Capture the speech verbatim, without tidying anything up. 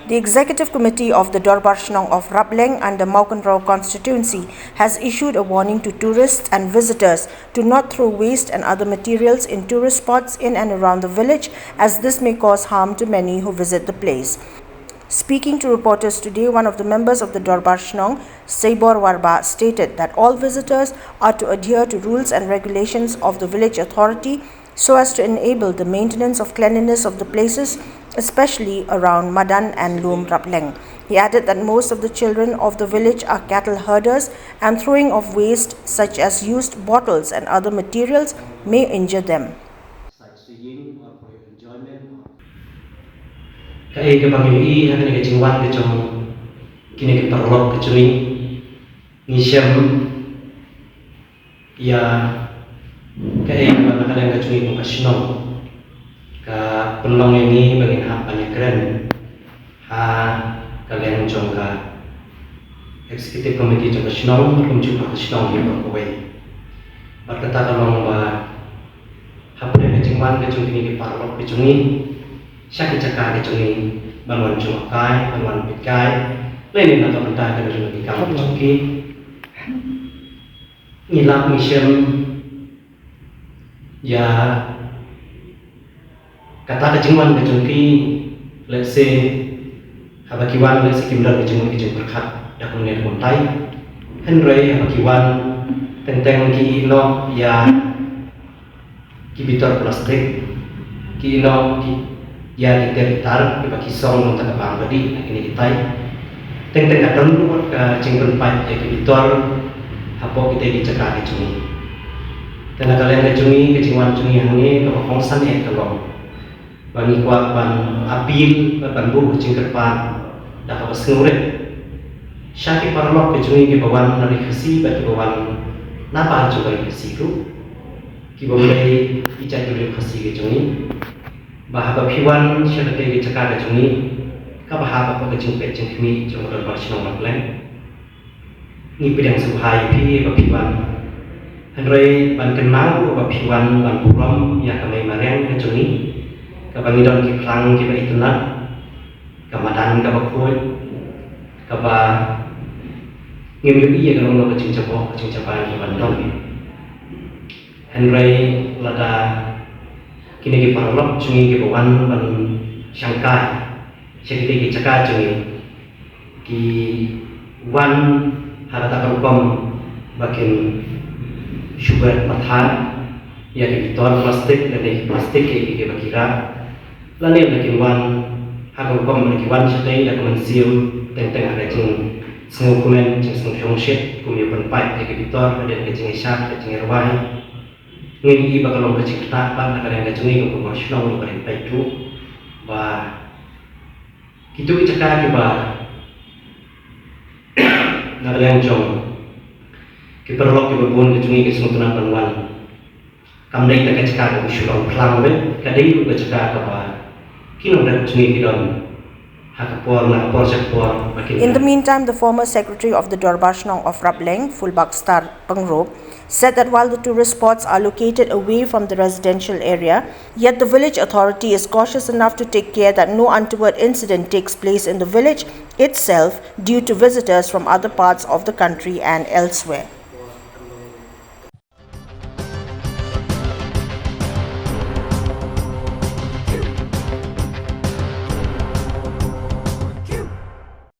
The Executive Committee of the Dorbar Shnong of Rapleng under Mawkynrew constituency has issued a warning to tourists and visitors to not throw waste and other materials in tourist spots in and around the village, as this may cause harm to many who visit the place. Speaking to reporters today, one of the members of the Dorbar Shnong, Seibor Warbah, stated that all visitors are to adhere to rules and regulations of the village authority so as to enable the maintenance of cleanliness of the places, especially around Madan and Lum Rapleng. He added that most of the children of the village are cattle herders and throwing of waste such as used bottles and other materials may injure them. Sightseeing or for your enjoyment. Kaei kaba ngi ïohi ha kane ka jingwan ka jong kine ki paralok ka jong ngi, ngi shem ïa kaei kaba na ka liang ka jong ngi kum ka shnong ka pynlong ïa ngi ba ngin hap ban ïakren ha ka liang jong ka executive committee jong ka shnong, kumjuh ha ka shnong hi baroh kawei. Bad kata ka long ba hapdeng ka jingwan ka jong kine ki paralok ka jong ngi sha ki jaka ka jong ngi, ban wan jngohkai, ban wan peitkai, lane na ka bynta ka ri ka kam ka jong ki, ngi lap ngi shem ïa kata ka jingwan ka jong ki, lehse haba ki wan lehse kim don ka jingmut ka jingpyrkhat da kumne da kumtai. Hynrei haba ki wan teng teng ki ïeh noh ïa ki bitor plastik, ki ïeh noh ki ïa ki ter ki tar kiba ki song nangta ka bam ka dih na kine ki tai. Teng teng ka don ruh ka jingpynpait ïa ki bitor hapoh kitei ki jaka ki jong ngi. Te na ka liang ka jong ngi, ka jingwan jong ngi hangne kaba kongsan eh ka long ba ngi kwah ban appeal bad ban buh ka jingkyrpad da kaba sngewrit sha ki paralok ka jong ngi kiba wan na ri Khasi bad kiba wan na bar jong ka ri Khasi ruh, kiba ym dei ki jait ki briew Khasi ka jong ngi, ba haba phi wan sha katei ka jaka ka jong ngi, kaba hap hapoh ka jingpeit jingkhmih jong ka Dorbar Shnong Rapleng, ngi pdiang sngewbha ïa phi ba phi wan. Hynrei ban kynmaw ruh ba phi wan ban burom ïa ka mei mariang ka jong ngi, kaba ngi don ki phlang kiba itynnad, ka madan kaba khuid, kaba ngim ïohi ïa kano kano ka jingjaboh ka jingjabai kaban don. Hynrei lada kine ki paralok jong ngi kiba wan ban shangkai sha kitei ki jaka jong ngi, ki wan ha kata ka rukom ba kin shu bret pathar ïa ki bitor plastik lane ki plastik kiei kiei kiba ki rah, lane ba kin wan ha ka rukom ba ki wan shatei da ka mynsiem teng teng ha ka jingsngewkmen jingsngewshongshit kum ïa pynpait ïa ki bitor hadien ka jingïashad ka jingïarwai. Ngi ïohi ba ka long ka jingktah bad na ka liang ka jong ngi kum ka shnong ba ring peit ruh ba kito ki jaka kiba na ka liang jong ki paralok kiba bun ka jong ngi ki sngewtynnat ban wan, kam dei tang ka jaka kaba shu long phlang beit, ka dei ruh ka jaka kaba ki nongrep jong ngi ki don ha ka por na ka por sha ka por ba kin. In the meantime, the former secretary of the Dorbar Shnong of Rapleng, Fullbakstar Pyngrope, said that while the tourist spots are located away from the residential area, yet the village authority is cautious enough to take care that no untoward incident takes place in the village itself due to visitors from other parts of the country and elsewhere.